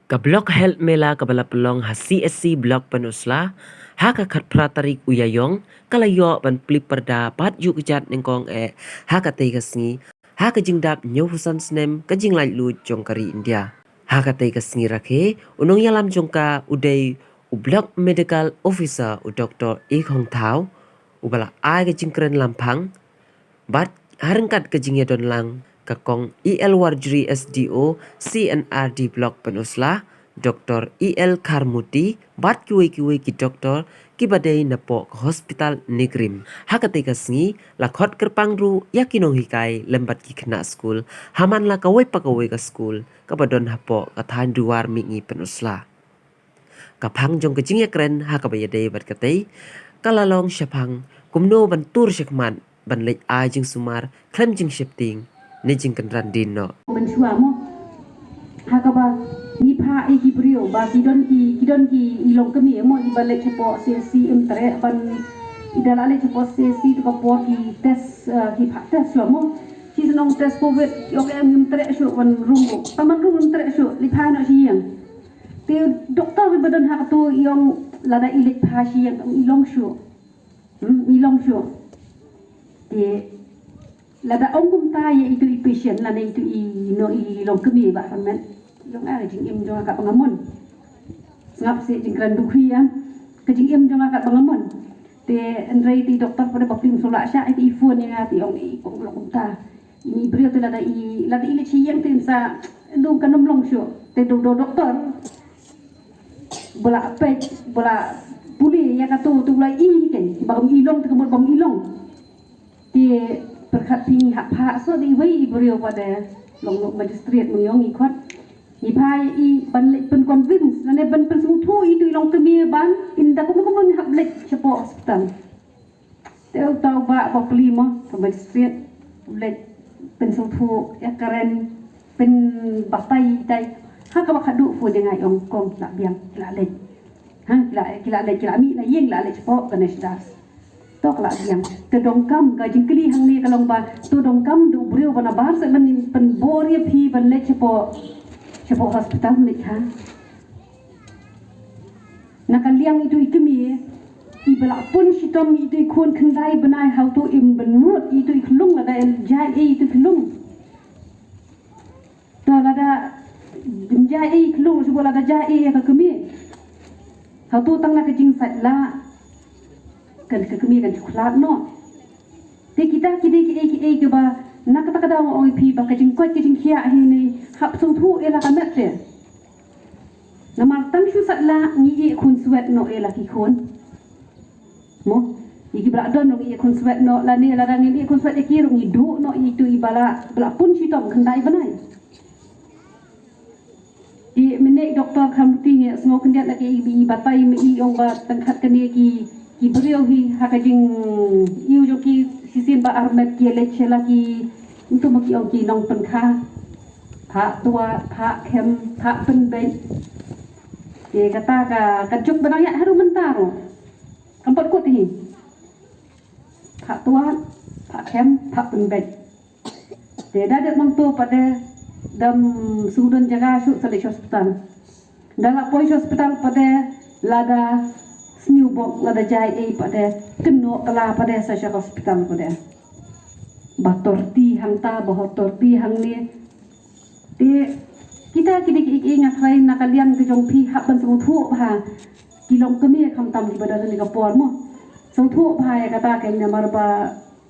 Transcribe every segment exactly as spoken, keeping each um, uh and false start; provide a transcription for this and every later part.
Ka Block Health Mela kaba la pynlong ha C S C Block Pynursla ha ka khatphra tarik u Ïaïong ka la ïoh ban plie pyrda bad ïuh kjat nyngkong eh ha katei ka sngi, ha ka jingdap hynñiewphew san snem ka jinglaitluid jong ka ri India. Ha katei ka sngi rakhe, u nongïalam jong ka u dei u Block Medical Officer u Doktor E Khongthaw, uba la ai ka jingkren lamphang, bad ha ryngkat ka jingïadon lang ka Kong E L Warjri, S D O C and R D Block Pynursla, Doktor E L Kharmuti, bad kiwei kiwei ki doktor kiba dei napoh ka Hospital NEIGRIHMS. Ha katei ka sngi la khot kyrpang ruh ïa ki nonghikai lem bad ki khynnah skul ha man la kawei pa kawei ka skul kaba don hapoh ka thaiñ Dewar Mihngi Pynursla. Ka phang jong ka jingïakren ha kaba ïadei bad katei ka la long shaphang kumno ban tur shakhmat ban leit ai jingsumar khlem jingsheptieng ne jingkynran dien noh. Mynshuwa mo, ha kaba ngi phah ïa ki briew ba ki don ki, ki don ki, i longkmie mo, iba leit shapoh C S C, ym treh ban, i da la leit shapoh C S C to ka por ki test, eh, ki phah test shuwa mo. Ki shnong test covid, ïoh em ym treh shuh ban rung ruh. Tang ban rung ym treh shuh, leit phah noh sha ïing. Te doktor ba don ha kato i ong lada i leit phah sha ïing i long shuh. Hmm, i long shuh. Te lada ong kumta ïa itu i patient lane itu i, no, i longkmie ba ha met. I ong, ah, ka jingim jong nga katba nga mon. Sngap seh jingkren dukhi ïa ka jingim jong nga katba nga mon. Te hynrei te i doktor pat ba plie shuh la sha, te i phone ïa nga, te i ong, i kong, long kumta. Ini briew te lada i, lada i leit sha ïing te sa, dang kan ym long shuh. Te do, do doktor ba la peit, ba la pule ïa kato, te u la ïohi kein ba kam i long, te ka mut ba kam i long. Te pyrkhat phi, ngi hap phah shuh da iwei i briew pat de, long, long magistrate, mynta ïong i khot. Ngi phah ïa i ban leit pynconvince lane ban pynsngewthuh ïa itu i longkmie ban, ynda kumno kumno ngi hap leit shapoh hospital. Te uta u bah ba plie mo, ka magistrate, u leit pynsngewthuh, ïakren, pynbatai tai. Ha kaba khadduh phone ïa nga, i ong, kong, ki la biang, ki la leit. Ha, ki la, ki la leit, ki la mih na ïing, ki la leit shapoh ka NEIGRIHMS. To ka la biang. Te donkam, ka jingkylli hangne ka long ba, to donkam da u briew ba nabar seh ban pynbor ïa phi ban leit shapoh, shapoh hospital, leit ha. Na ka liang itu i kmie, iba la pun shitom itu i khun khyndai bnai, hato im bynnud itu i khyllung lada jia ei itu i khyllung. To lada im jia ei i khyllung, shu lada jia ei ïa ka kmie. Hato tang na ka jingsait la, kan ka kmie kan shu khlad noh. Te kita ki dei kiei kiei kiba, na kata ka daw nga ong ïa phi ba ka jingkoit ka jingkhiah hi ne, hap sngewthuh ïa la ka met te. Namar tang shu sait la ngi ïeh khunswet noh ïa la ki khun. Mo, ïa kiba la don ruh ngi ïeh khunswet noh, lane lada ngim ïeh khunswet ïa ki ruh ngi duh noh ïa itu iba la, ba la pun shitom khyndai bnai. Te mynne i doktor Kharmuti ngi sngew khyndiat na ki i, i batai ma i, ong ba tang khat kane ki, ki briew hi ha ka jingïoh jong ki shisien ba armet ki leit sha la ki, kumto ma ki ong, ki nongpynkha. Phah tuat, phah khem, phah pynbeit. Te kata ka, ka juk ba nang ïaid haduh mynta ruh. Kam pat kut hi. Phah tuat, phah khem, phah pynbeit. Te da dep nangto pat de, dam sngewdon jaka shuh sa leit sha hospital. Da la poi sha hospital pat de, lada sniewbok, lada jia ei pat de, kynnoh kylla pat de sa sha hospital pat de. Ba torti hangta, ba hot torti hangne. Te kita ki dei kiei kiei nga tharai na ka liang ka jong phi hap ban sngewthuh bha. Ki longkmie khamtam kiba don ha kane ka por mo. Sngewthuh bha ïa kata, ka namar ba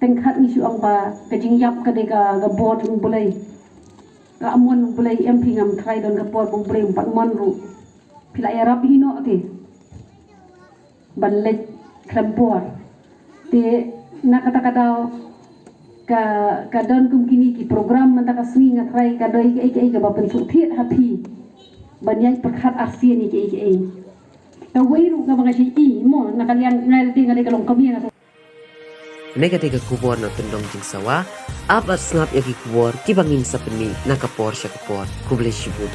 teng khat ngi shu ong ba ka jingïap ka dei ka, ka bor jong U Blei. Ka mon U Blei, em phi, ngam tharai don ka por ba U Blei um pat mon ruh. Phi la ïarap hi noh te ban leit khlem por. Te na kata ka daw ka, ka don kum kine ki program mynta ka sngi, nga tharai ka dei kaei kaei kaba pynsngewthuh ha phi ban ïai pyrkhat arsien ïa kaei kaei. Kawei ruh kaba nga shu ïohi mo, na ka liang nga lade nga dei ka longkmie nga. Kane ka dei ka khubor na Tyndong Jingsawa. Ap bad sngap ïa ki khubor kiba ngin sa pynmih na ka por sha ka por. Khublei shibun.